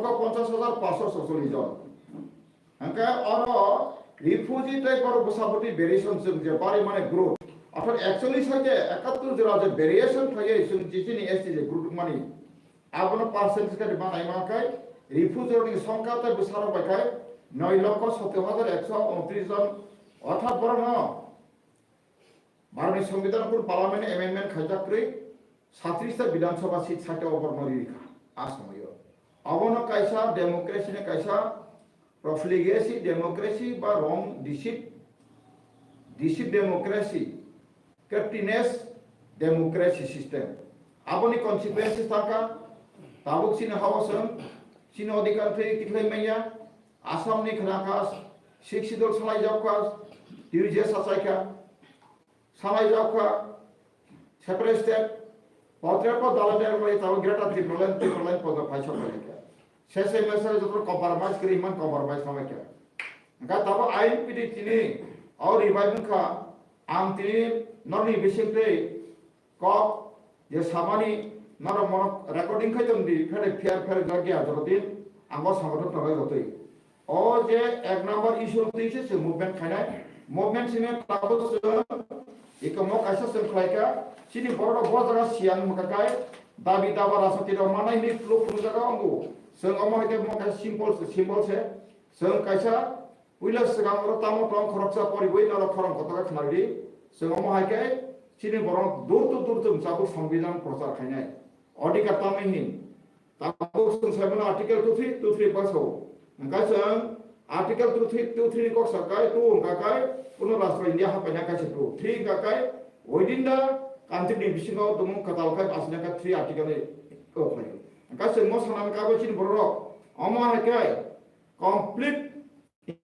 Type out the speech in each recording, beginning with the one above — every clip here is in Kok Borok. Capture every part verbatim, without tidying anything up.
lokho ponchas hajar panchsho socholish jon. Hwnkhe oro refugee tei borok bwsabwtwi variation chwng je bari mane group, orthat ekchollish hai je ekattor jora je variation khlaiwi chwng je chini S T je group mani, abono percentage khe rwma naima khe refugee rokni songkha tei bwsarok bai khe noi lokho sottor hajar ekso unotris jon, orthat borokno Bharotni Songbidan kunu Parliament amendment khaijak kwrwi, satrish ta Bidhan Sabha seat site o borokno riri kha a somoio. Abono kaisa democracy ni kaisa profligacy democracy ba wrong deceit, deceit democracy, craftiness democracy system. Aboni consequences tangkha, tabuk chini hao chwng chini odhikar thwi tikhlai manya, Assam ni khna kha, Sixth Schedule salaijak kha, T U J sachai kha, salaijak kha, separate state, potre po dalai dalai tabuk Greater Tipraland, Tipraland podo phaisa phaikha. Sese mese joto compromise kri man compromise khlai kha. Hwnkhe tabuk I P D tini, o revive wngkha, ang tini norni bising tei kok je samani norok mono recording khai tong di, phede phiar phiar jagya joto din, ang o samano tongnai jotoi. O je ek number issue twi se chwng movement khainai. Movement simi tabuk chwng iko mo kaisa chwng khlai kha. Chini borok rok bo jaga siyan maka kai dabi daba rajniti rok manai ni plu plu jaga ongo. Chwng omo hai khe mo kaisa simple se, simple se. Chwng kaisa puila swkang oro tamo tong khoroksa poriwi norok khorang kotor khe khna di. Chwng omo hai khe chini borok dur tu dur chwng chabuk songbidan prochar khainai. Odhikar tamni hin. Tabuk chwng sai mano Article two three, two three pass o. Hwnkha chwng Article two three, two three ni kok sa kai, two hwnkha kai, kuno rashtra India hapaina kaisa two. Three hwnkha kai, within the country ni bisingo tumung kwtal khai asina kha three article ni kok lai. Hwnkha chwng mo sana kha bo chini borok rok. Omo hai kai complete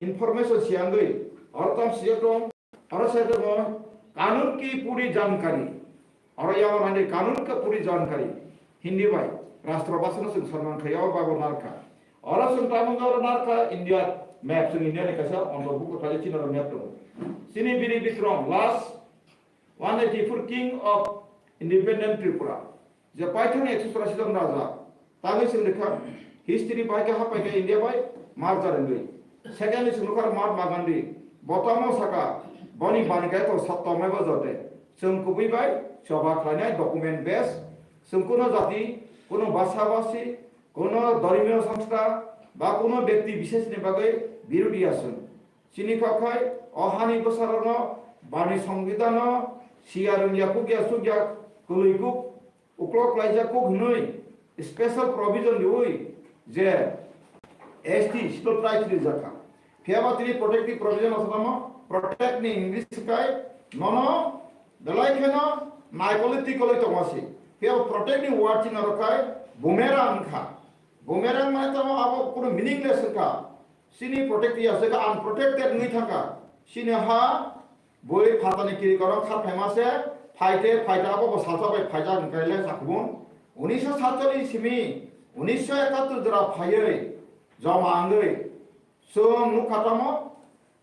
information siyangwi, oro tam siyok tong, oro siyok tong, kanun ki puri jankari. Oro yago nani kanun ki puri jankari. Hindi bai, rashtra bhasha no chwng sanman kha, yago babo narkha. Oro chwng tamung oro narkha, India map, chwng India ni kaisa ontorbhukto khaijak chini oro map tongo. Chini Biri Bikrom, last one eighty-four King of Independent Tripura. Je paithak ekso churashi jon raja, tangwi chwng rikha, history bai khe hapai khe India bai merger wngwi. Secondly chwng rikha Mahatma Gandhi, bo tamo saka, boni bani khe to satto mai bo jote. Chwng kubui bai choba khlainai document base, chwng kuno jati, kuno basa basi, kuno dhormiyo songstha, ba kuno bekti bisesni bagwi birodi ya chwng. Chini kok khai o hani bwsarokno bani songbidanno siya rwngya kukya sukya kwlwi kuk uklok klaijak kuk hwnwi special provision riwi je S T schedule tribe rijak kha. Phiya ba tini protective provision o tamo protect ni English kai nono belai kheno naikolwi tikolwi tongma si. Phiya ba protect ni word chini oro khai boomerang wngkha. Boomerang mane tamo abo kuno meaningless wngkha. Chini protect ya se ka unprotected wngwi thangkha. Chini ha bui phatani kiri korok kha phaima se phaite phaite abo bo salsa bai phaijak wngkha le chakubun. Unisho satcholish simi unisho ekattor jora phaiwi joma wngwi chwng nukha tamo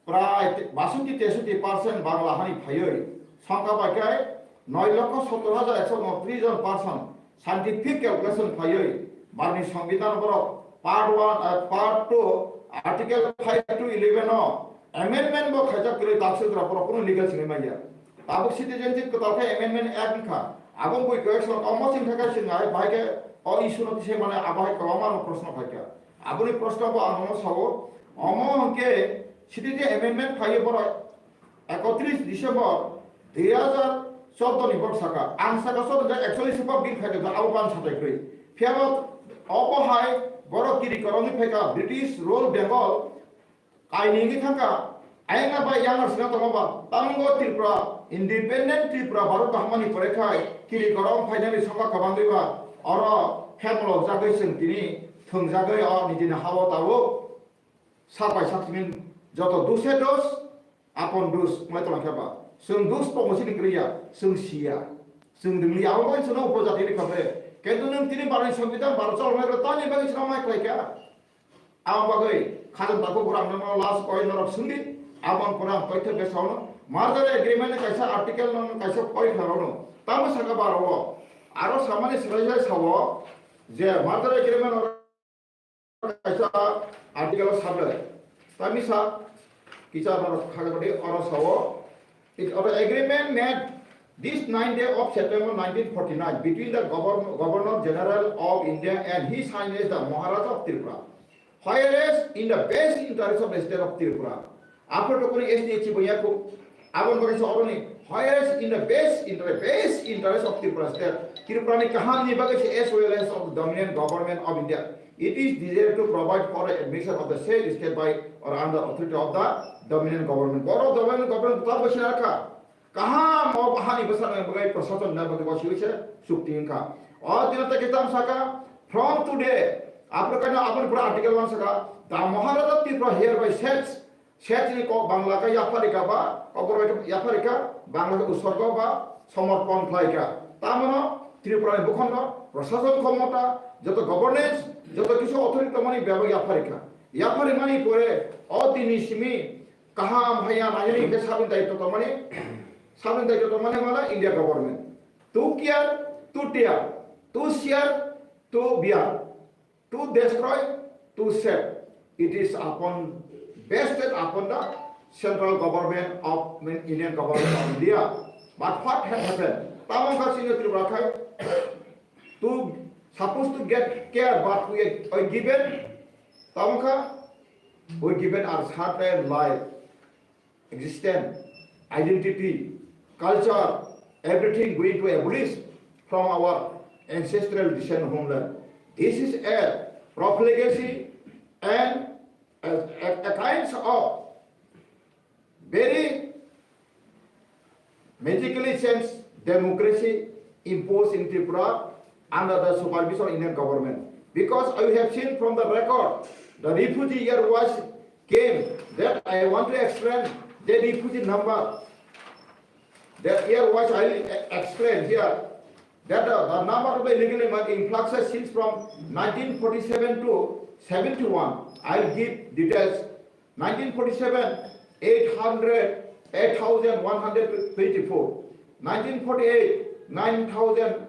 prai basotti tesotti percent Bangla hani phaiwi songkha bai khe noi lokho sottor hajar ekso unotris jon person scientific calculation khlaiwi Bharni Songbidan borok part one, eh, part two, Article five to eleven o amendment bo khaijak kwrwi, tabuk sitra borok kuno legal simi manya. Tabuk citizenship kwtal khe amendment act wngkha. Abo bui khe song omo sing thaka sing ai bai khe o issue no tise mane abo hai kwbangma no proshno khaikha. Aboni proshno bo ang no sao. Omo hwnkhe citizen amendment phaiwi borok ekotris December dui hajar chordo ni borok saka, ang saka chordo jai actually super bill khai kha, abo ban satai kwrwi. Phiya bo obo hai borok kiri korokni phaikha British rule Bengal kaini wngwi thangkha. Ayangna bai yang sina tongo ba, tamungo Tripura, independent Tripura Bharat kahmani pore khai kiri korok phainani saka kwbangwi ba, oro hemlo jagwi chwng tini thwngjagwi o nijini hao tabuk. Sak bai sak simi joto duse dos, apon dus, wngwi tongkha ba. Chwng dus tongo chini kwrwi ya, chwng si ya. Chwng dwngli ya, abo bai chwngno upojati rikha bre. Kintu nwng tini Bharani Songbidan Bharat cholnai rw tani bagwi chwngno mai khlai kha. Abo bagwi khajang takhuk rang nangno last koi norok swngdi, aboni pore ang koitha besa ono. Merger agreement ni kaisa article no kaisa koi khlai ono. Tamo saka baro o. Aro samani swlai jai sao je merger agreement oro kaisa article o sabai. Tamisa kicha oro khaga bade oro sao. It, oro agreement made this ninth day of September nineteen forty-nine between the Governor, Governor General of India and His Highness the Maharaja of Tripura. Whereas in the best interest of the state of Tripura, after talking S T H Chiboyaku, Abon Bagasi Oroni, whereas in the best interest, best interest of Tripura state, Tripura ni kaham ni bagasi as well as of the dominant government of India, it is desired to provide for the admission of the said state by or under authority of the dominant government. Boro dominant government buta bwsina kha. Kaham o hani bwsana bagwi prashason na bagwi bo siwi se chukti wngkha. O dino ta kitab saka, from today, Africa no aboni pura article one saka, the Maharaja Tripura hereby sets, sets ni kok Bangla ka yapharika ba, kok Borok yapharika, Bangla ka usorgo ba, somorpon khlaika. Tamono Tripura ni bukhongo prashason khomota, joto governance, joto kisu authority tongmani bebak yapharika. Yapharimani pore, o dini simi, kaham haya nangini ke sabin daityo tongmani, sabin daityo tongmani mana India government. To care, to tear, to share, to bear, to destroy, to save. It is upon, based upon the central government of, I mean, Indian government of India. But what had happened? Tamang ka sino Tripura khai, to supposed to get care, but we are given, tamang ka, we given our certain life, existence, identity, culture, everything going to abolish from our ancestral descent homeland. This is a profligacy and a, a, a kinds of very magically changed democracy imposed in Tripura under the supervision of Indian government. Because I have seen from the record, the refugee here was came, that I want to explain the refugee number. That here was I explained here, that the, the number of the illegal immigrant influxes since from nineteen forty-seven to seventy-one. I'll give details. Nineteen forty-seven, eight hundred, eight thousand one hundred twenty-four. Nineteen forty-eight, nine thousand,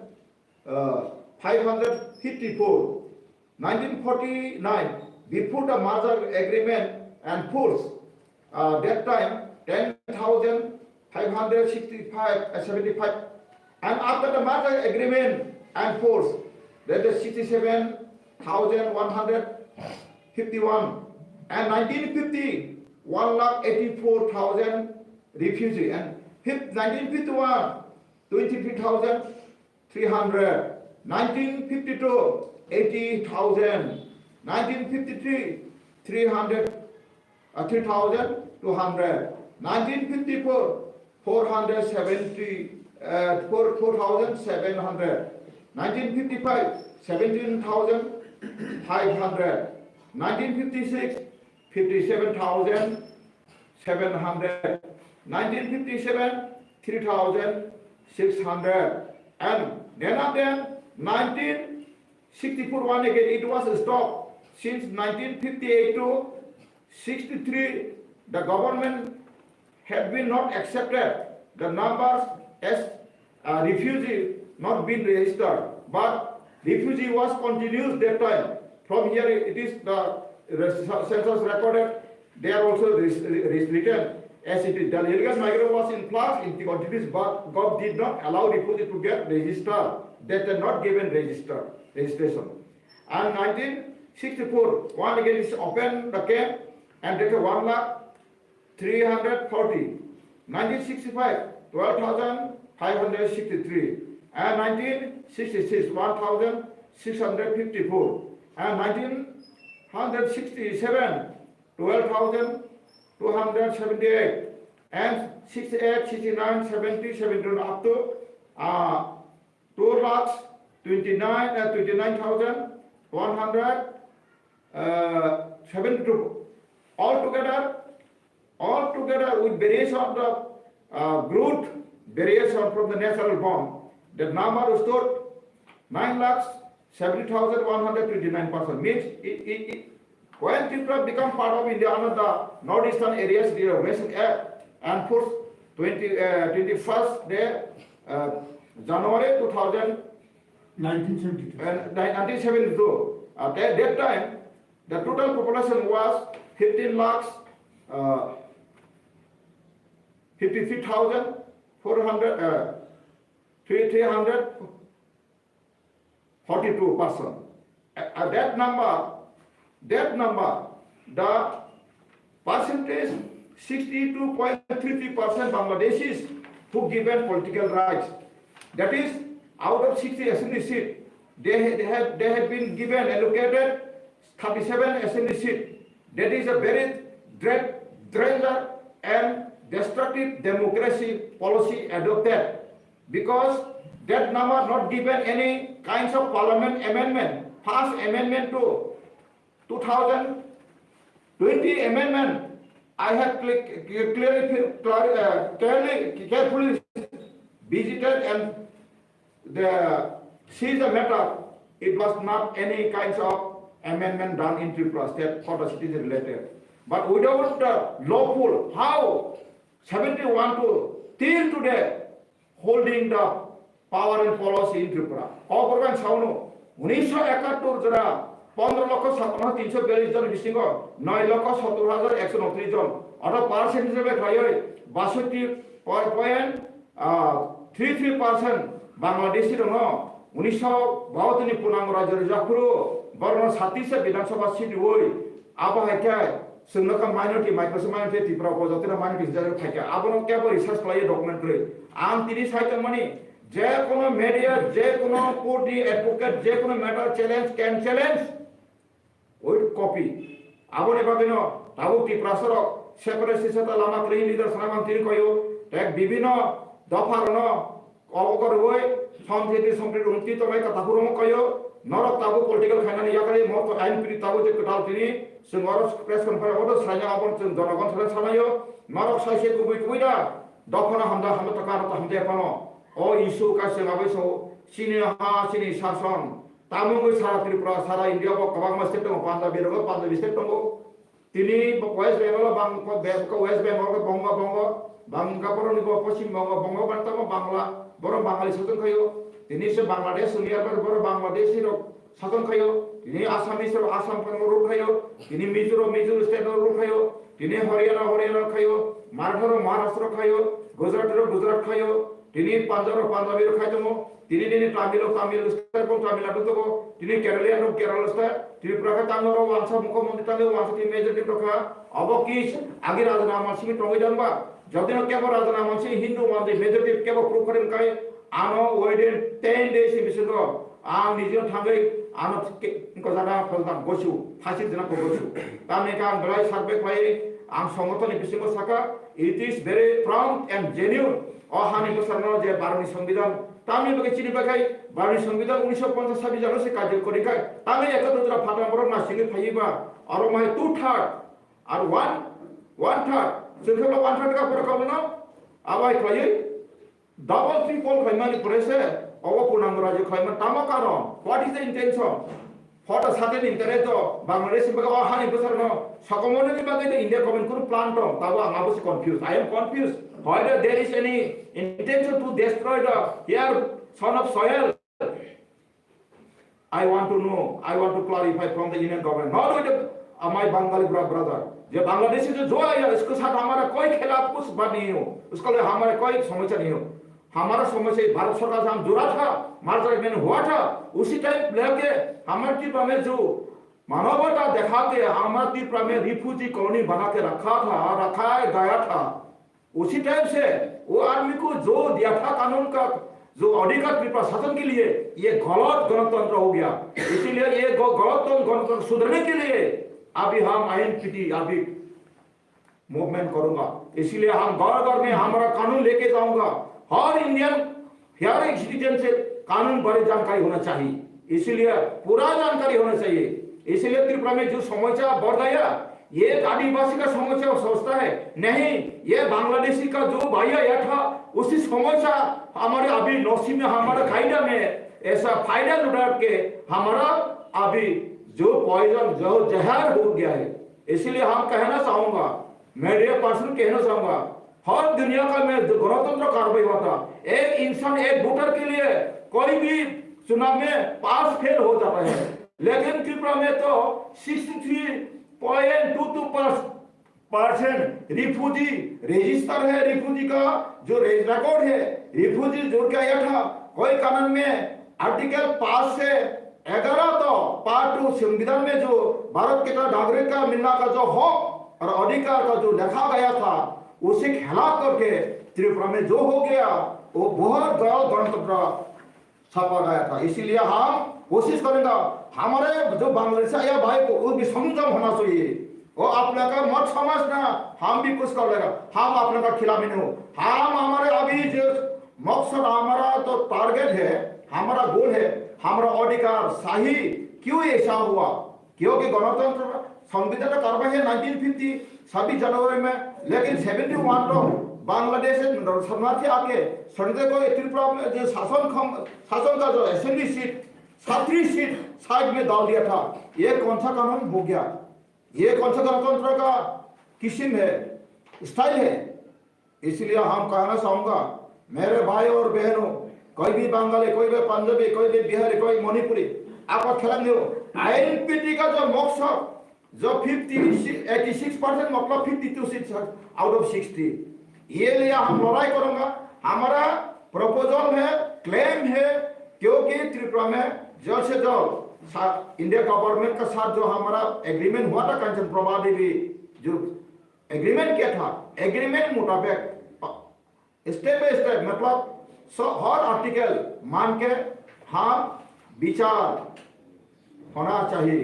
uh, five hundred fifty-four. Nineteen forty-nine, before the merger agreement and force, uh, that time, ten thousand five hundred sixty-five, uh, seventy-five. And after the merger agreement and force, that is sixty-seven thousand one hundred fifty-one. And nineteen fifty, one lakh eighty-four thousand refugee. And fif-, nineteen fifty-one, twenty-three thousand three hundred. Nineteen fifty-two, eighty thousand. Nineteen fifty-three, three hundred, uh, three thousand two hundred. Nineteen fifty-four, four hundred seventy, uh, four, four thousand seven hundred. Nineteen fifty-five, seventeen thousand five hundred. Nineteen fifty-six, fifty-seven thousand seven hundred. Nineteen fifty-seven, three thousand six hundred. And then and then, nineteen sixty-four one again, it was stopped. Since nineteen fifty-eight to sixty-three, the government had been not accepted the numbers as, uh, refugee not been registered, but refugee was continuous that time. From here it is the res-, census recorded, they are also res-, res-, written as it is. The illegal migrant was in flux in the continuous, but govt did not allow refugee to get registered. They were not given register, registration. And nineteen sixty-four, one again is open the camp and they were one lakh three hundred forty. Nineteen sixty-five, twelve thousand five hundred sixty-three. And nineteen sixty-six, one thousand six hundred fifty-four. And nineteen sixty-seven, twelve thousand two hundred seventy-eight. And sixty-eight, sixty-nine, seventy, seventy-one, up to, uh, two lakhs twenty-nine, uh, twenty-nine thousand one hundred, uh, seventy-two. Altogether, altogether with variation of the, uh, growth variation from the natural born, the number stood nine lakhs seventy thousand one hundred twenty-nine person. Means it, it, it, when Tripura become part of India under the northeastern areas reorganization act and force twenty, uh, twenty-first day, uh, January two thousand, nineteen seventy-two. Uh, ni-, nineteen seventy-two. At that, that time, The total population was fifteen lakhs, uh, fifty-three thousand four hundred, uh, three, three hundred forty-two person. Uh, uh, that number, that number, the percentage, sixty-two point three three percent Bangladeshis who given political rights. That is, out of sixty assembly seat, they, they have, they have been given, allocated thirty-seven assembly seat. That is a very dra-, danger and destructive democracy policy adopted, because that number not given any kinds of parliament amendment, first amendment to two thousand twenty amendment. I have cle-, clearly, clearly, uh, clearly, carefully visited and the, see the matter. It was not any kinds of amendment done in Tripura state for the citizen related. But without the lawful, how seventy-one to till today holding the power and policy in Tripura. Kokborok ang sauno, unisho ekattor jora pondro lokho satro hajar tinsho biyallis jon bisingo noi lokho sottor hajar ekso unotris jon, ortho percent hisebe khlaiwi basotti point three three percent Bangladeshi rokno unisho bahattini punango rajyo rijak phuru borokno satisa Bidhan Sabha seat riwi, abo hai khe chwng nokha minority, micro minority, Tripura upojatino minority hinjak phaikha. Abono kebo research khlaiwi document kwrwi. Ang tini sai tongmani, je kono media, je kono court ni advocate, je kono matter challenge, can challenge with copy. Aboni bagwino tabuk Tiprasa rok separatist seta lama kwrwi leader sana mang tini koyo, tek bibino dopha rono Obo kwrwi, Sampriti, Sampriti, Rumti, Tobai, Katakhur, omo kayo, norok tabuk political khainani yakarwi, mo to N P T tabuk je kwtal tini, chwng oro press conference odo sraiya, abo chwng jonogon sare sanayo, norok sai se kubui kubui da, dophano hamda, hamda taka, hamda phano, o issue ka chwng abai so, chini ha, chini sason, tamo wngwi sara Tripura, sara India bo kwbangma state tongo, Punjabi rogo, Punjabi state tongo, Tini West Bengal o bang-, West Bengal o bongo, bongo, bangka borok ni bo Poschim Bongo, bongo ban tamo Bangla, borok Bangali sason khayo. Tini se Bangladesh Union bar borok Bangladeshi rok sason khayo. Tini Assamese rok Assam pano rule khayo. Tini Mizo rok Mizo state o rule khayo. Tini Haryana, Haryana khayo. Maratha rok Maharashtra khayo. Gujarat rok Gujarat khayo. Tini Punjab rok Punjabi rok khai tongo. Tini nini Tamil rok Tamil style bo Tamil Nadu tongo. Tini Kerala rok Kerala style. Tripura khe Tamil rok wansa mukho montri Tamil wansa tini majority rok kha. Abo kis agi rajana mansi tongwi dangba. Jodi no kebo rajana mansi Hindu mansi majority kebo proof kharim kai. Ano within ten days ni bisingo ang nijino thangwi ano ke-, ko jana khojna gosu phasi jana ko gosu. Tamni ka ang belai survey khlai ang songothon ni bisingo saka. It is very prompt and genuine. O hani bwsarno je Bharotni Songbidan, tamni bagwi chini bagwi Bharotni Songbidan unisho ponchas sabis jano se karjor kori khai, tamni ekatro jora phatang borok nasingwi phaiwi ba, oro mai two third, ar one, one third, chwng khe one third ka borok kamono, abai khlaiwi double triple khlaimani pore se, obo purnango rajyo khlaimani tamo karon, what is the intention? Hota sate ni interest do Bangladesh ni bagwi o hani bwsarno sokomornani bagwi do India government kunu plan tong, tabo ang abo se confused. I am confused. Whether there is any intention to destroy the here son of soil. I want to know, I want to clarify from the Indian government, not with the, uh, my Bangali bra-, brother. Je Bangladeshi jo jo aaya, isko saath hamara koi khilaf kuch baat nahi ho, usko liye hamara koi samasya nahi ho. हमारा समस्या भारत सरकार से हम जुड़ा था, मार्च में हुआ था, उसी टाइम लेके हमारे ट्रिप में जो मानवता दिखा के हमारा त्रिपुरा में रिफ्यूजी कॉलोनी बना के रखा था, रखा गया था। उसी टाइम से वो आदमी को जो दिया था कानून का, जो अधिकार त्रिपुरा शासन के लिए, ये गलत गणतंत्र हो गया। इसीलिए ये ग-, गलत गणतंत्र सुधरने के लिए अभी हम आईएनपीटी अभी मूवमेंट करूंगा। इसलिए हम घर घर में हमारा कानून लेके जाऊंगा। हर इंडियन, हर एक सिटीजन से कानून बारे जानकारी होना चाहिए, इसलिए पूरा जानकारी होना चाहिए। इसलिए त्रिपुरा में जो समस्या बढ़ गया, ये एक आदिवासी का समस्या हो सकता है, नहीं, ये बांग्लादेशी का जो भाई आया था, उसी समस्या हमारे अभी नसीब में, हमारे कायदा में ऐसा फायदा उठा के हमारा अभी जो पॉइजन, जो जहर हो गया है। इसलिए हम कहना चाहूंगा, मीडिया पर्सन कहना चाहूंगा, हर दुनिया का में जो गणतंत्र कार्रवाई हुआ था, एक इंसान, एक वोटर के लिए कोई भी चुनाव में पास फेल हो जाता है। लेकिन त्रिपुरा में तो sixty three point two two percent refugee register है, रिफ्यूजी का जो रिकॉर्ड है, रिफ्यूजी जोड़ के आया था। कोई कानून में आर्टिकल पाँच से ग्यारह तो पार्ट टू संविधान में जो भारत के नागरिक का मिलना का जो हक और अधिकार का जो लिखा गया था, उसे खिलाफ करके त्रिपुरा में जो हो गया, वो बहुत गलत गणतंत्र छापा गया था। इसीलिए हम कोशिश करेंगे, हमारे जो बांग्लादेश से आया भाई को, वो भी संयम होना चाहिए। वो अपने का मत समझना, हम भी कुछ कर लेगा, हम अपने का खिलाफ नहीं हो। हम हमारे अभी जो मकसद, हमारा तो टारगेट है, हमारा गोल है, हमारा अधिकार सही क्यों ऐसा हुआ? क्योंकि गणतंत्र संविधान का कार्रवाई है नाइनटीन फिफ्टी, छब्बीस जनवरी में, लेकिन सेवेंटी वन तो बांग्लादेश से शरणार्थी आके शरणार्थी को त्रिपुरा में जो शासन खम, शासन का जो असेंबली सीट, छत्तीस सीट साइड में डाल दिया था। ये कौन सा कानून हो गया? ये कौन सा गणतंत्र का किस्म है, स्टाइल है? इसलिए हम कहना चाहूंगा, मेरे भाई और बहनों, कोई भी बंगाली, कोई भी पंजाबी, कोई भी बिहारी, कोई मणिपुरी, आपका खिलाफ नहीं हो। आईएनपीटी का जो मकसद, जो फिफ्टी, एटी सिक्स परसेंट, मतलब fifty two seat out of sixty, ये लिए हम लड़ाई करूंगा। हमारा प्रपोजल है, क्लेम है, क्योंकि त्रिपुरा में जल्द से जल्द इंडिया गवर्नमेंट का साथ जो हमारा एग्रीमेंट हुआ था कंचन प्रभा देवी जो एग्रीमेंट क्या था? एग्रीमेंट मुताबिक स्टेप बाय स्टेप, मतलब, स-, हर आर्टिकल मान के हम विचार होना चाहिए।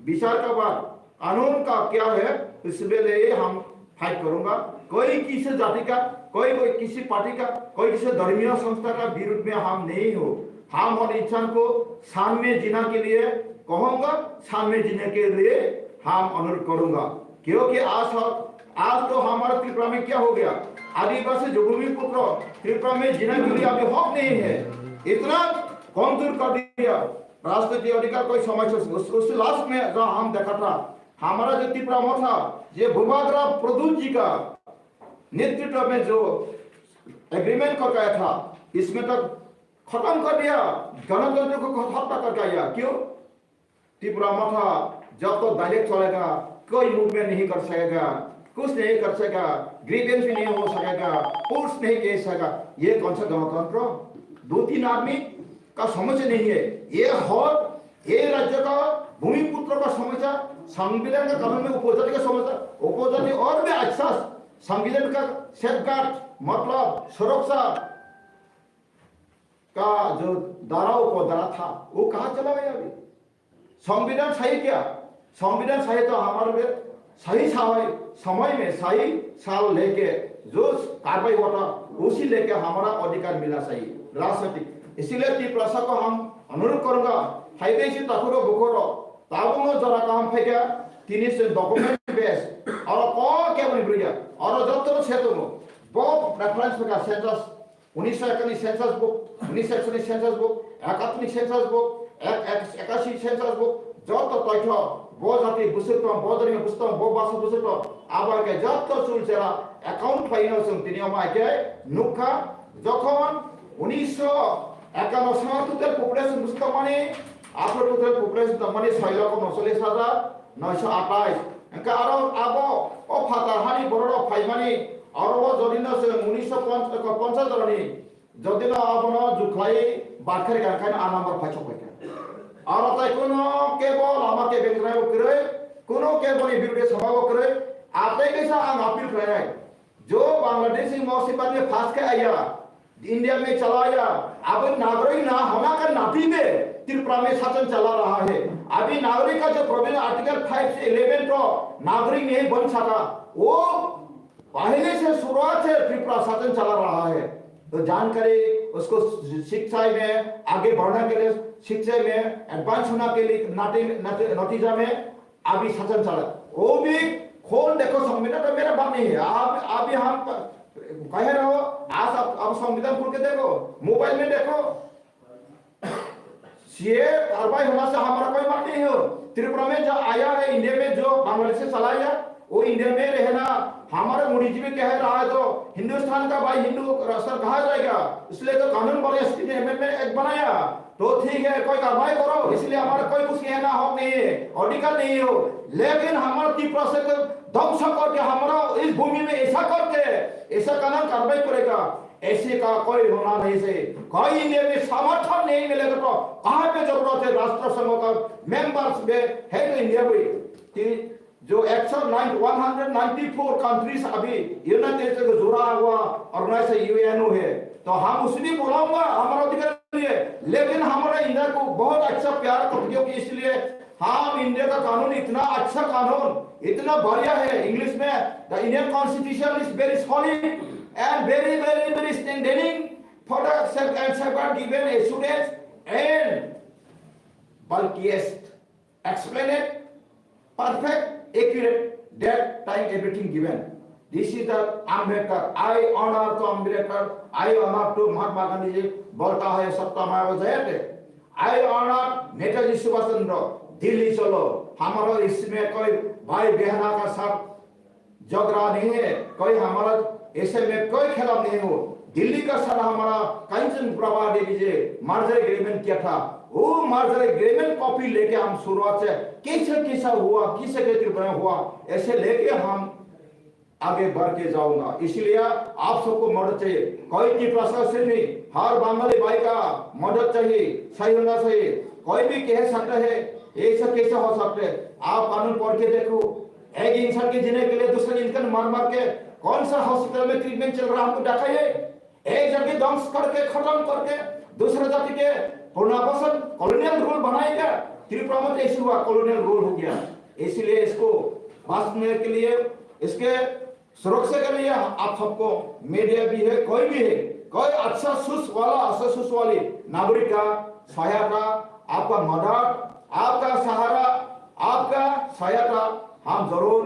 विचार के बाद कानून का क्या है, इसके लिए हम फाइट करूंगा। कोई किसी जाति का, कोई, कोई किसी पार्टी का, कोई किसी धर्मीय संस्था का विरुद्ध में हम नहीं हो। हम हर इंसान को शान में जीना के लिए कहूंगा, शान में जीने के लिए हम अनुरोध करूंगा। क्योंकि आज, आज तो हमारा त्रिपुरा में क्या हो गया, आदिवासी जो भूमिपुत्र त्रिपुरा में जीने के लिए अभी हक नहीं है, इतना कमजोर कर दिया। राजनीतिक अधिकार कोई समझ से उस, उस लास्ट में जो हम देखा था, हमारा जो त्रिपुरा मोर्चा, ये भूभागराव प्रद्युत जी का नेतृत्व में जो एग्रीमेंट कर गया था, इसमें तो खत्म कर दिया, गणतंत्र को खत्म कर दिया। क्यों? त्रिपुरा मोर्चा जब तक डायरेक्ट चलेगा, कोई मूवमेंट नहीं कर सकेगा, कुछ नहीं कर सकेगा, ग्रीवेंस भी नहीं हो सकेगा, पुश नहीं कर सकेगा। ये कौन सा गणतंत्र? दो तीन आदमी का समस्या नहीं है। ये हर, ये राज्य का भूमिपुत्र का समस्या, संविधान का कानून में उपजाति का समस्या, उपजाति और भी अच्छा संविधान का सेफगार्ड, मतलब सुरक्षा का जो धारा, उपधारा था, वो कहाँ चला गया अभी? संविधान सही क्या? संविधान सही तो हमारे सही समय, समय में सही साल लेके जो कार्रवाई हुआ था, उसी लेके हमारा अधिकार मिलना चाहिए राजनीतिक। इसीलिए त्रिपुरा को हम अनुरोध करूंगा, हाईवे से तकुरो बुकोरो, ताबुनो जरा काम फेंका, तीन से डॉक्यूमेंट बेस, और कौन क्या बनी बुढ़िया, और जब तक क्षेत्र में बहुत रेफरेंस का सेंसस, उन्नीस सौ इक्यानवे सेंसस बुक, उन्नीस सौ इकसठ सेंसस बुक, इकहत्तर सेंसस बुक, एक, एक, इक्यासी सेंसस बुक, जब तक तैथ, बहुत जाति बुसुक तम, बहुत धर्म बुसुक तम, बहुत भाषा बुसुक तम, अब के जब तक चुल चला, अकाउंट फाइनल सुन तीन यम आके, नुखा, जखन उन्नीस सौ इक्यानवे साल total population busi tongmani, after total population tongmani soi lokho nocholish hajar noisho atais. Engkha aro abo o phatar hani borok rok phaimani, aro o jodino chwng unisho ponchas rokni jodino abono jukhlai bakhari gankhaino a number phai sokphaikha. Aro tai kuno kebo lama kebeng raibo kwrwi, kuno keboni birde sababo kwrwi, atai kaisa ang appeal khlainai. जो बांग्लादेशी मौसी बाद में फंस के आया, इंडिया में चला आया, अभी नागरिक ना होना का नाते में त्रिपुरा में शासन चला रहा है। अभी नागरिक का जो प्रोविजन आर्टिकल फ़ाइव से इलेवन तो नागरिक नहीं बन सका, वो पहले से शुरुआत से त्रिपुरा शासन चला रहा है। तो जानकारी उसको शिक्षा में आगे बढ़ने के लिए, शिक्षा में एडवांस होने के लिए नाते, नाते, नतीजा में अभी शासन चला, वो भी खोल देखो, संविधान तो मेरा बात नहीं है। आप अभी हम प-, कह रहे हो, आज आप, आप संविधान खोल के देखो, मोबाइल में देखो। सीए कार्रवाई होना से हमारा कोई बात नहीं हो। त्रिपुरा में जो आया है, इंडिया में जो बांग्लादेश से चला आया, वो इंडिया में रहना, हमारे मोदी जी भी कह रहा है, तो हिंदुस्तान का भाई हिंदू राष्ट्र कहा जाएगा, इसलिए तो कानून बनाया, सिक्सटीन अमेंडमेंट एक्ट बनाया। तो ठीक है, कोई कार्रवाई करो, इसलिए हमारा कोई कुछ कहना हक नहीं है, अधिकार नहीं हो। लेकिन हमारा तिप्रासा को ध्वंस करके हमारा इस भूमि में ऐसा करके, ऐसा कानून कार्रवाई करेगा, ऐसे का कोई होना नहीं चाहिए। कोई इंडिया में समर्थन नहीं मिलेगा तो कहाँ पे जरूरत है राष्ट्र संघ का मेंबर्स में है तो इंडिया में कि जो एक सौ ninety, one hundred ninety four countries अभी यूनाइटेड नेशन को जुड़ा हुआ ऑर्गेनाइजेशन यूएनओ है, तो हम उसे भी बुलाऊंगा हमारा अधिकार लिए, लेकिन हमारा इंडिया को बहुत अच्छा प्यार करते हो कि इसलिए हम इंडिया का कानून इतना अच्छा कानून, इतना बढ़िया है। इंग्लिश में, the Indian constitution is very solid and very very very strengthening for the self and safeguard given assurance and bulkiest explained, perfect, accurate, that time everything given. This is the Ambedkar. I honor to Ambedkar. I honor to Mahatma Gandhi ji. बोलता है सत्य मेव जयते। I honor Netaji सुभाष चंद्र। दिल्ली चलो, हमारा इसमें कोई भाई बहना का साथ झगड़ा नहीं है, कोई हमारा ऐसे में कोई खिलाफ नहीं हो। दिल्ली का साथ हमारा कंचन प्रभा देवी जी मर्जर एग्रीमेंट किया था, वो मर्जर एग्रीमेंट कॉपी लेके हम शुरुआत से कैसे कैसा हुआ, किसे के बना हुआ, ऐसे लेके हम आगे बढ़ के जाऊंगा। इसलिए आप सबको मदद चाहिए, कोई की प्रशासन नहीं, हर बंगाली भाई का मदद चाहिए, सही होना चाहिए। कोई भी कह सकता है ऐसा कैसे हो सकता है, आप कानून पढ़ के देखो। एक इंसान के जीने के लिए दूसरे इंसान मार मार के कौन सा हॉस्पिटल में ट्रीटमेंट चल रहा है, हमको दिखाइए। एक जाति ध्वंस करके खत्म करके दूसरे जाति के पुनर्वासन कॉलोनियल रूल बनाएगा। त्रिपुरा में तो ऐसे हुआ, कॉलोनियल रूल हो गया। इसलिए इसको बचने के लिए, इसके सुरक्षा के लिए आप सबको, मीडिया भी है, कोई भी है, कोई अच्छा सोच वाला, अच्छा सोच वाली नागरिक का सहायता, आपका मदद, आपका सहारा, आपका सहायता हम जरूर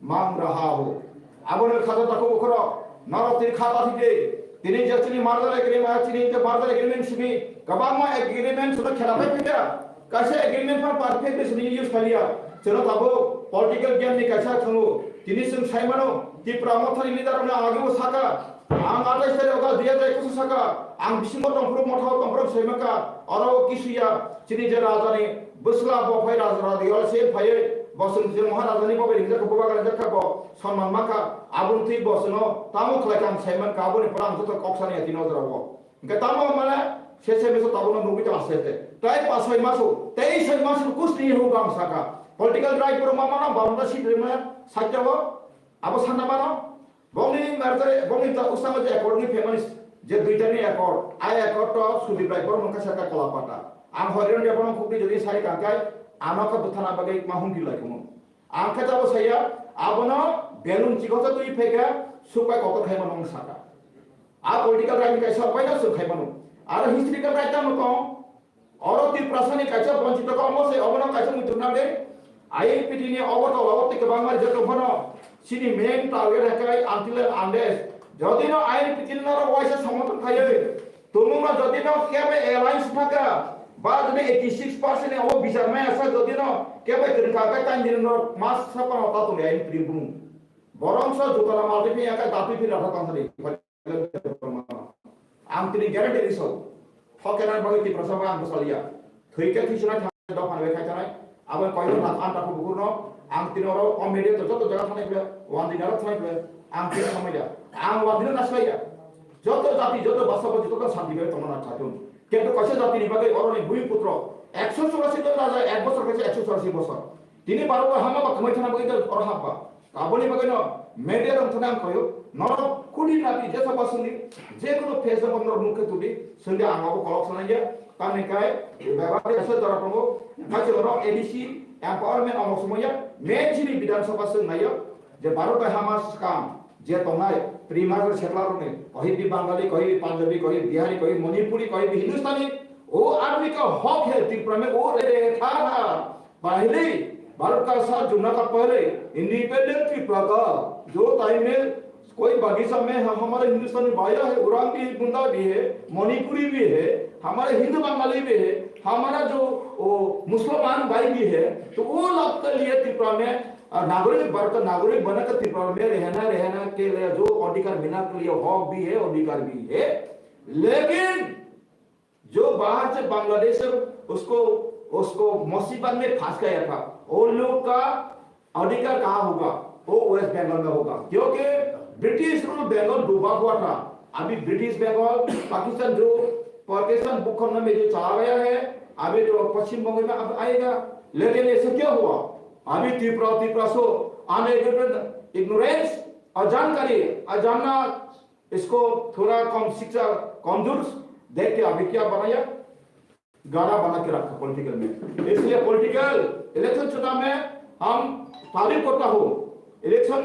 मांग रहा हो। Aboni khato takhuk ukhoro, norok tini kha ta thide, tini je chini merger agreement, chini je merger agreement simi, kwbangma agreement suno khela pai phaikha, kaisa agreement phan perfect sini use khaliya, chwno tabuk political game ni kaisa thwngo, tini chwng sai mano, Tipra Mothani leader rokno ang ageo saka, ang atais tarikh o dui hajar ekus o saka, ang bisingo tongphuru motha o tongphuru sai mankha, oro o kisuya, chini je raja ni bwsla bo phai raja, raja yol se phaiwi, bo chwng je Maharaja ni bo bai ringjak kha, bo bagra ringjak kha, bo Sonman ma kha, aboni twi bo chwngno tamo khlai kha ang sai mankha, aboni pore ang joto kok sani ati nojra o. Hwnkhe tamo mane se se mesa tabukno nugwi tong aste aste. Tai pas soi maso, tei soi maso kusni hwnba ang sakha. Political right borok ma mano, barono seat rwma sakya o, abo sanna mano. Bongni merger, bongni ta usamo je accord ni family je duita ni accord, a accord to Sudip Rai Bormon kha sakha Kolapata. Ang Horiron Debbarma khukni jodi sai kangkai, ano kha bwthana bagwi ma humki lai kuno. Ang khe tabo saya, abono belun chikon sa twi pheka, supai kotor khaima nong saka. A political right ni kaisa upai no swng khaimano. Aro historical right tamo tong. Oro Tiprasani kaisa bonchito kok omo se obono kaisa muitu nang de. I N P T ni obo to obo tei kwbangma rijak tong phano. Chini main target hai kai until and unless jodi no I N P T ni norok waisa somotong khaiwi tongmungno jodi no kebo alliance thaka ba jodi eighty six percent ni obo bichar maya sa jodi no kebo kwrwng kha kai tang dini norok mas sa pano ta tongwi I N P T ni bumung. Borok sa jotara maltwi phiya kai datwi phira tha tang thani. Ang tini guarantee ri so. Hoke nang bagwi Tiprasa ba ang bwsaliya. Thwi khe thwi swnai thang dok phan bai khai tanai. Abo koi lakh an takhu bukurno ang tini oro o media to joto jaga thanai ble, wan din aro thanai ble, ang tini samai ya. Ang wan din na sai ya. Joto jati, joto basa bo joto santi bai tongna khatun. Kintu kaisa jati ni bagwi oro ni bui putro ekso churashi jon raja ek bosor kaisa ekso churashi bosor. Tini baro hama ba kwmai thana bagwi oro hap ba. Aboni bagwino media rok thani ang koyo, norok kudi nati jesa ba sungdi, je kono page o norok nukhe tudi, sungdi ang abo kolok sanai ya, tamni kai, bebak de asai dora tongo, kaisa norok A D C empowerment amo sumaya, main chini Bidhan Sabha sung nayo, je Bharat bai hama skam, je tongnai, pre-merger settler rokni, kohi bi Bangali, kohi bi Punjabi, kohi bi Bihari, kohi Manipuri, kohi bi Hindustani, o admi ka hok hai Tripura mein, o re re tha tha, पहले भारत का साथ जुड़ना का पहले इंडिपेंडेंट ट्रिपुरा का जो टाइम में कोई बगीचा में हम, हमारे हिंदुस्तानी भाइयों है, उरांव भी है, मुंडा भी है, मणिपुरी भी है, हमारे हिंदू बंगाली भी है, हमारा जो वो मुसलमान भाई भी है, तो वो लोग के लिए त्रिपुरा में, अ, नागरिक, भारत का नागरिक बनकर त्रिपुरा में रहना, रहना के लिए जो अधिकार मिलना के लिए हक भी है, अधिकार भी है। लेकिन जो बाहर से बांग्लादेश से उसको उसको मुसीबत में फंस गया था, वो लोग का अधिकार कहाँ होगा? वो वेस्ट बंगाल में होगा, क्योंकि ब्रिटिश रूल बंगाल डूबा हुआ था। अभी ब्रिटिश बंगाल, पाकिस्तान जो पाकिस्तान भूखंड में जो चला गया है, अभी तो पश्चिम बंगाल में अब आएगा। लेकिन ऐसे क्या हुआ? अभी त्रिपुरा त्रिपुरा सो अनएजुकेटेड, इग्नोरेंस, अजानकारी, अजानना, इसको थोड़ा कम शिक्षा, कमजोर देख के अभी क्या बनाया? गाड़ा बना के रखा पॉलिटिकल में। इसलिए पॉलिटिकल इलेक्शन चुनाव में हम तारीफ करता हूँ। इलेक्शन,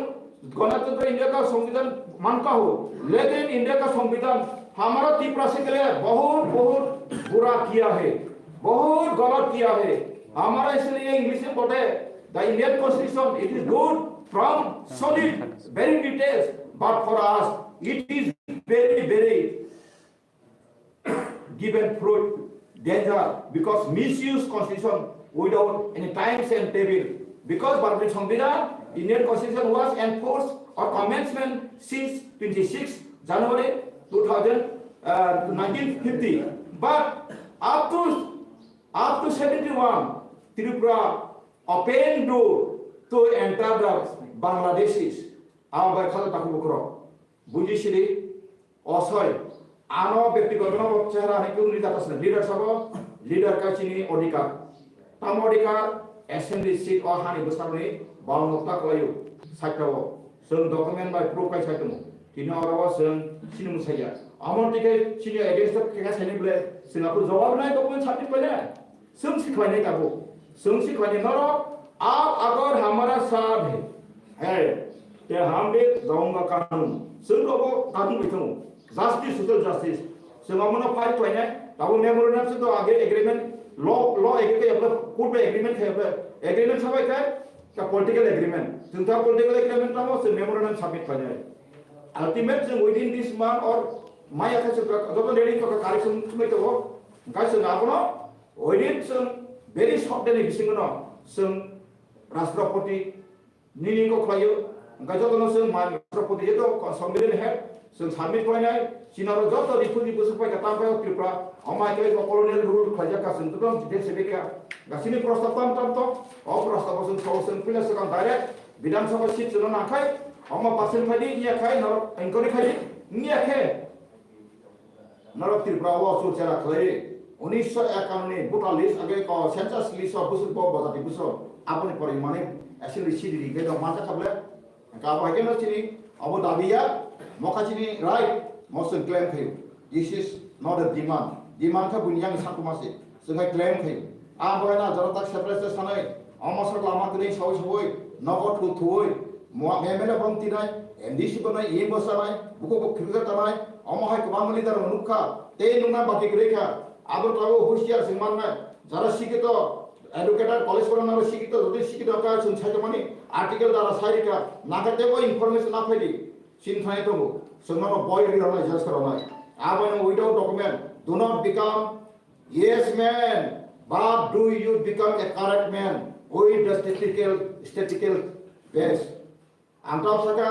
गणतंत्र इंडिया का संविधान मानता हूँ, लेकिन इंडिया का संविधान हमारा तिपरासी के लिए बहुत बहुत बुरा किया है, बहुत गलत किया है। हमारा इसलिए इंग्लिश में बोलते हैं, the Indian constitution, it is good from solid, very details, but for us it is very very given fruit danger because misuse constitution without any times and table. Because Bharatni Samvidhan, Indian constitution was enforced or commencement since twenty-six January two thousand, uh, nineteen fifty. But up to up to seventy-one, Tripura open door to enter the Bangladeshis. Abai khajak takhuk bukhurok. Buji siri, osoi, ano byaktigoto no chehra hai kunu leader asle, leader sabo, leader kai chini odhikar. Tamo odhikar, assembly seat o hani bwsarokni bawang nokta kwlaio, saitao. Chwng document bai proof kai sai tongo. Tini oro o chwng chini mwsaiya. Amon tike chini against o khe saini bwle, chwng aphuru jawab nai document submit khlainai. Chwng si khlainai tabuk. Chwng si khlainai norok, "Aap agar hamara saath hai, hai, to hum bhi jaunga kanun." Chwng rogo kanun bai tongo. Justice, social justice. Chwng omono fight khlainai, tabuk memorandum se to age agreement, law, law age ke apna court bai agreement khai apna. Agreement sabai khai, ta political agreement. Chwng ta political agreement tamo chwng memorandum submit khlainai. Ultimate chwng within this month or maya khe chwng joto ready to correction khlai tongo. Hwnkhe chwng abono Oidin chwng very short day ni bisingo no chwng Rashtrapati nini kok khlaio, hwnkhe jotono chwng mai Rashtrapati jeto Sambidan head chwng submit khlainai, chini oro joto riphu ni bwswk pai kha tamo Tripura, omo hai khe colonial rule khlaijak kha chwng joto detail se bikha, gasini prostab tam tam to, o prostab bo chwng sabo chwng puila swkang direct Bidhan Sabha seat chwngno nangkhai, omo percent phaidi wngya khai norok inquiry khai wngya khe. Norok Tripura o churchara khlai, unisho ekanni voter list age ko census list o bwswk bo bojati bwswk aboni pore mani assembly sidi ri khe no manja kable. Ka bo haikhe no chini abo dabi ya, mokha chini right, mo chwng claim khayo. This is not a demand. Demand kha buini yang sakuma se. Chwng hai claim khayo. Ang bo na jora tak separate se sanai. Omo sok lama kwrwi sawi sawi, nogo thu thuwi. Mo M L A bong tinai, M D C bwnai, E M bo sanai, buko bo khirga tanai. Omo hai kwbangma leader rok nukha. Tei nukna baki kwrwi kha. Abo tago husiar se mannai. Jara sikito, educated college porana ro sikito, jodi sikito ka chwng sai tongmani article dara sai rikha. Naka tebo information na phaidi. Sin thani tongo. Chwngno boy ri rwnai, judge kha rwnai. Abo no without document. Do not become Yes, man. But do you become a correct man with the statistical, statistical base? Ang tamo saka,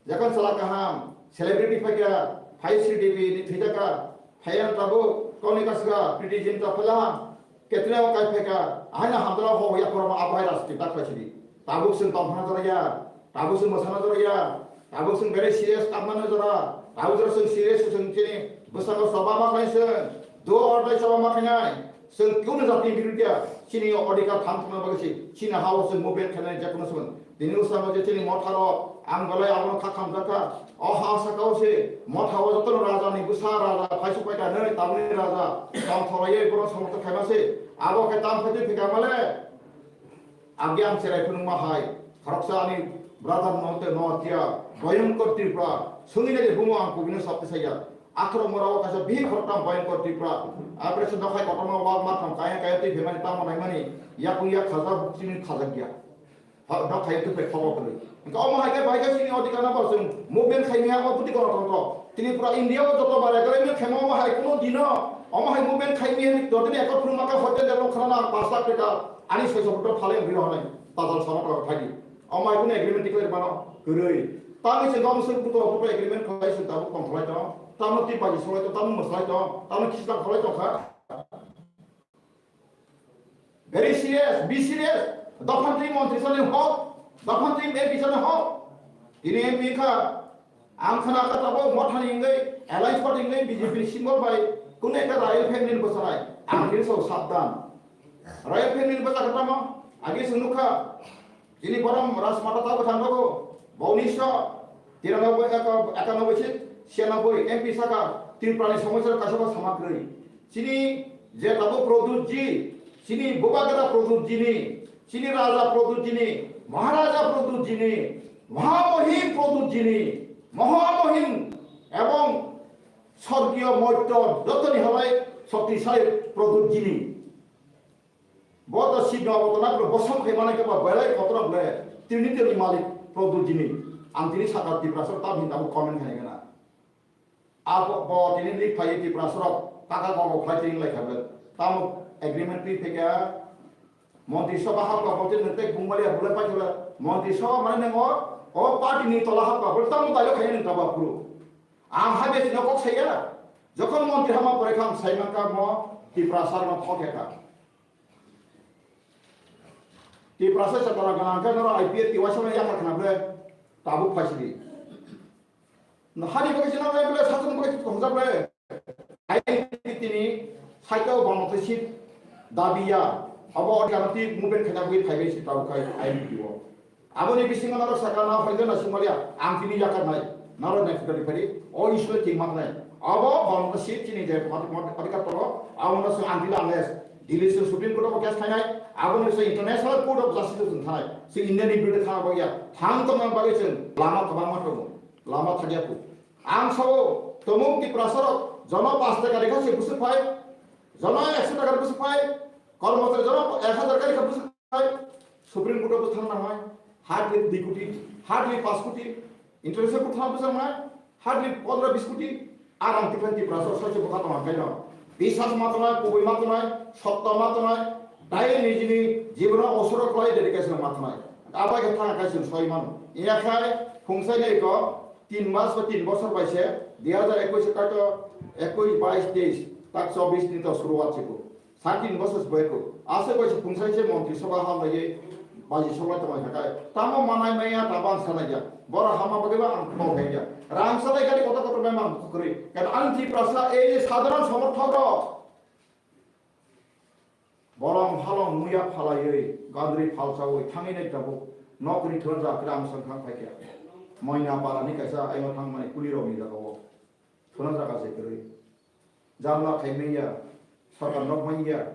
jekon sala kaham, celebrity phaikha, phai Sri Devi ni thwijaka, phai ang tabo, koni kasga, Pretty Zinta phalaham, ketre o kai phaikha, ahai na hamdala ho ya korma abai rasti tak phai sidi. Tabuk sin tong phana jora ya, Tabuk chwng mwsana jora ya, tabuk chwng very serious kamna jora, tabuk jora chwng serious chwng chini bwskango choba ma khlai chwng, do or die choba ma khlainai, chwng kunu jati birudia, chini odhikar tham thangna bagwi se, chini hao chwng movement khlainai jekono chwng. Tini bwskango je chini motha rok, ang belai abono kha khamjakha, o ha sakao se, motha o jotono raja ni bwsa raja, phai supai ta nai tabukni raja, tong thoraiwi bono somorthon khaima se, abo khe tam khaitwi phika male. Agi ang cherai phunukma hai, khoroksa ani brother no te no tia, Bhayankar Tripura, sungina je bumo ang kubino sabte saya. Akhoro mora o kaisa bihik khoroktham Bhayankar Tripura. Apre se nokhai kotorma wa ma thang kaya kaya tei bemani tamo naimani, yakung yak khaja bukchini khajak ya. Ha, nokhai tu pe khobo kali. Engka omo hai ke bai ke sini odika na ba sung, movement khai mi ha o buti kono tong to. Tripura India o joto bare kare mi khemo omo hai kuno dino, omo hai movement khai mi hani dotini ekot phunukma ka hotel de long khana na pas lakh taka. Ani soi sopoto phale wngwi rw hwnwi, tajal sama tok thagi. Omo hai kunu agreement declare mano, kwrwi. Tangwi se gom se buto buto agreement khlai se tabuk tong khlai tong. Tamo twi baji solai tong, tamo mwslai tong, tamo khista kholai tong kha. Very serious, be serious. Dophantri montri sani hok, dophantri M P sani hok. Tini M P kha, ang khana kha tabo mothani wngwi, alliance party wngwi B J P ni symbol bai, kunu ekta royal family ni bwchanai. Ang tini sao sabdan. Royal family ni bwcha kha tamo, agi se nukha. Chini borom Rajmata ta bwthang rogo, bo unisho tiranoboi, eka-, ekanoboi se siyanoboi M P saka Tripura ni somosya kaisa bo sama kwrwi. Chini je tabuk Pradyut ji, chini Bubagra Pradyut ji ni, chini Raja Pradyut ji ni, Maharaja Pradyut ji ni, Mahamohin Pradyut ji ni, Mahamohin ebong Sorgiyo Moityo jotoni halai Shaktisali Pradyut ji ni. Bo to si no bo to na bosong khe mane ke ba belai kotor ble. Tini tini malik Pradyut ji ni. Ang tini saka Tiprasa tam hin tabuk comment khai gana. Abo bo tini lik phai Tiprasa rok taka gogo khlai tini lai khabe. Tamo agreement ni pheke Montri Sabha hapka bo tini tek bungmali abule pai khabe. Montri Sabha mane ngo o party ni tola hapka bo tamo tayo khai ni taba phuru. Ang habe tino kok saya. Jokhon montri hama pore kham sai man ka mo Tiprasa no thok ka. Tiprasa chatara gana khe noro I P F T Y sama yakar khna ble tabuk phaisidi. No hani bagwi sino ble satung bagwi khongjak ble. I P F T ni saito bono twi sit dabiya. Abo odi ano ti movement khna bagwi phaibai si tabuk khai I P F T o. Aboni bisingo norok saka na hoide na sumaliya, ang tini yakar nai, norok nai phikari phari, o issue ting mak nai. Abo bong ko sit chini je pati pati ka toro, abo no sung anti la les, Delhi sung Supreme Court of case thanai, abo ni sung International Court of Justice sung thanai, sung Indian ni birude thana bagya, thang to mang bagwi sung lama kabang ma tongo, lama thagya ku. Ang sao, tomung Tiprasa rok, jono pas taka rekha se busu phai, jono ekso taka busu phai, kormochari jono ek hajar ka rekha busu Supreme Court o thang nangnai, hardly dui koti, hardly panch koti, international court thang bwsang nai, hardly pondro bis koti, arang tikhan Tiprasa soi se bokha tong khaino. Biswas ma tongnai, kubui ma tongnai, sotto ma tongnai, dai nijini jibono osoro klai dedication ma tongnai. Abai khe thang kai soi mano. Iya khai phungsai nei ko tin mas ba tin bosor bai se, dui hajar ekush kaito ekush, bais, teis, tak chobis ni to suruwat chiko. Sakin bosor boyko. Ase boyko phungsai se montri sabha hamlaiye baji sobai tongmani khakai. Tamo manai maya tabo ang sanai ya. Bora hama bagwi ba ang thok hai ya. Rang salai gari kotor kotor memang khukri. Kan ang Tiprasa ei je sadharan somorthok rok. Borong halong muya phalaiwi gandri phalsawi thangwi nai tabuk. Nokri thon ja kram sang thang phai kya. Moina para ni kaisa ayo thang mani kuli rok ni jaga o. Thon ja ka se kwrwi. Jamla khai manya, sarkar nok manya.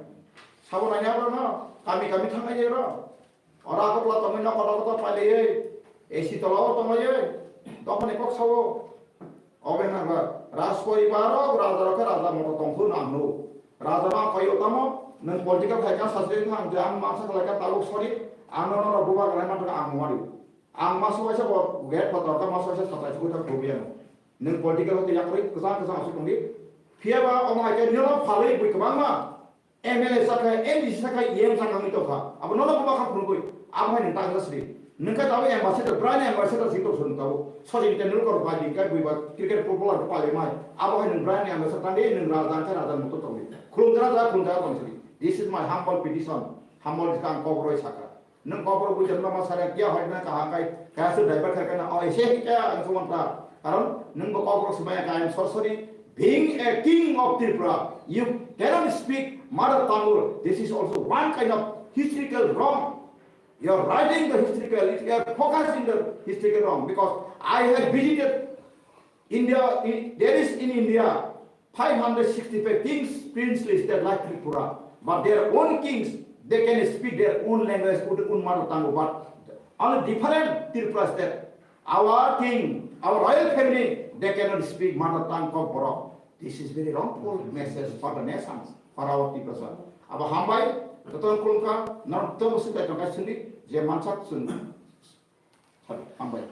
Sabo nanya bro no, kami kami thangnai je bro. Ora ko pla tongwi nok kotor kotor pailaiye, A C tola o tonglaye, tokoni kok sao. Obe nang ba, Raj poribar o, raja rok khe raja moto tongphuru nang no. Raja ma koyo tamo, nang political khai ka sasri nang je ang masa khlai ka tabuk sori, ang no no buba khlai ma ang mari. Ang masu waisa bo gate photo ka masu waisa satai sugui ta probiano. Nung political hote yakroi kwchang kwchang asuk tongdi. Phiya ba omo hai khe nino phalwi bui kwbangma M L A sakha, M D C sakha, E M sakha wngwi tongkha. Abo nono buma kha phunugui. Abo hai nung tang jasri. Nung kha tabo ambassador, brand ambassador sing tong sung tabo. Sojin Tendulkar bai bing kai bui ba cricket footballer ko pale mai. Abo hai nung brand ambassador tangdi, nung raja kha raja mutu tongdi. Khulum jara jara khulum jara tong sri. This is my humble petition. Humble kang kobroi sakha. Nung kokborok buitor no ma sara kia hoi na kaha kai kaya su driver khai kana o ese hi kaya ang suman ta. Karon nung bo kokborok sumaya kaya sorry. Being a king of Tripura, you cannot speak mother tongue. This is also one kind of historical wrong. You are writing the historical, you are focusing the historical wrong because I have visited India, in, there is in India five hundred sixty-five kings, princely state like Tripura, but their own kings, they can speak their own language, own mother tongue, but only different Tripura state. Our king, our royal family, they cannot speak mother tongue Kokborok. This is very wrongful message for the nations, for our people. Abo hambai, joto khulumkha, nang to musi tai tongkai sini, je mansak sini. Hambai.